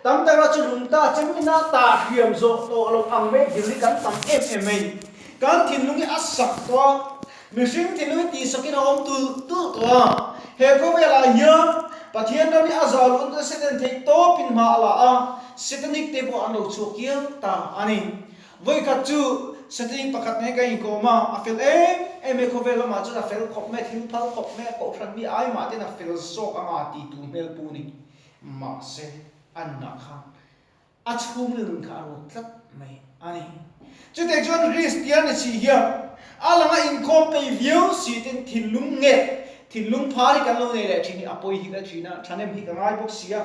Tam tak erawh chu lung ta che mina ta hriam zawh tawh lo ang mai dil hi kan tam em em mai. Kan thinlung hi a sak tawh a, mihring thinlung hi tihsakin a awm tulh tulh tawh a. He khawvelah hian Pathian ram hi a zau luh nasa ten theih tawpin hma a la a, Satanic te pawh an lo chhuak kiau ta a ni. Vawikhat chu Satanic pakhat nen kan inkawm a, a fel em em e, khawvel lamah chuan a fel khawp mai, a thil phal khawp mai, a kohhran mi ai mah ten a fel zawk anga ti tu hmel pu ni. Mahse, a nunah khan a chhungril nun kha a ruat tlat mai a ni. Chutih chuan Kristian ni si hian a langa inkhawm peih viau si ten thinlung nge thinlung phar hi kan lo nei leh thin hi a pawi hi ka thin a, thahnem hi ka ngai bawk si a,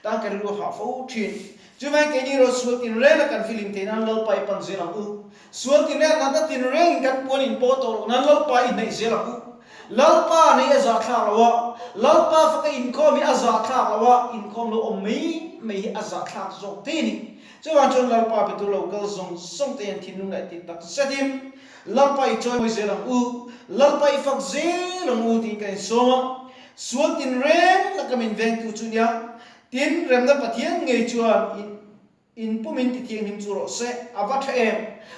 tan ka rilru hah fo thin. Chuvangin keini erawh sual tinreng a kan filim theih nan Lalpa i pan zel ang u. Sual tinreng natna tinrengin kan puan in pawh tawh loh nan Lalpa i hnaih zel ang u. Lalpa nei a zahthlak lo a, Lalpa faka inkhawm hi a zahthlak lo a, inkhawm lo awm mai mai hi a zahthlak zawk te a ni. Chuvang chuan Lalpa be tur lo kal zawng zawng te hian thinlung leh tih tak zetin Lalpa i chawimawi zel ang u, Lalpa i fak zel ang u tiin kan insawm a. Sual tinreng laka min vengtu chu nia, tin remna Pathian ngei chuan in In pu min ti thianghlim chu rawh se, a va tha em?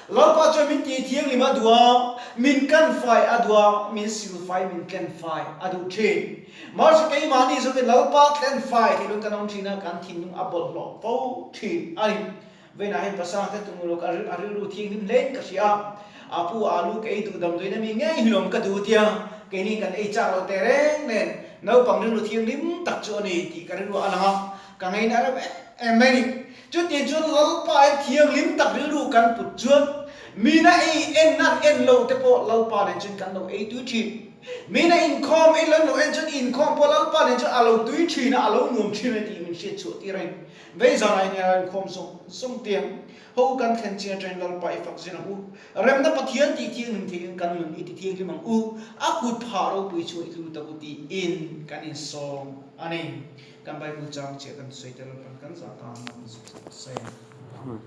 Lalpa chuan min ti thianghlim a duh a, min kan fai a duh a, min sil fai, min tlen fai a duh thin. Mahse keimahni zawkin Lalpa tlen fai thei lung kan awm thin a, kan thinlung a bawlhhlawh fo thin a ni. Vawiinah hian pasang te tum uluk a rilru thianghlim hlein ka hria a, a pu alu ka ei duh damdawiin ami ngei hlawm ka duh tia keini kan ei chak lo teh reng nen naupang rilru thianghlim tak chu a ni tih ka rilru a lang a, Ka ngaina reuh em em mai ni. Chuti chuan Lalpa in thianghlim tak rilru kan put chuan mina ei en nan en lo te pawh Lalpa nen chuan kan lo ei tui thin. Mina inkhawm ei lo lo en chuan inkhawm pawh Lalpa nen chuan a lo tui thin a, a lo nuam thin a ni tih min hriat chhuah tir a ni. Vei zanah hian ila inkhawm zawng zawng te ang. Ho kan thlen chin atangin Lalpa i fak zin ang u. Remna Pathian tih thianghlim theihin kan nun i ti thianghlim ang u. A kut phah ropui chu i tlu tak u tiin kan insawm a ni. Kan Bible chang chiah kan sawi tel a, kan zah tan a, kan zuk zuk se. Amen.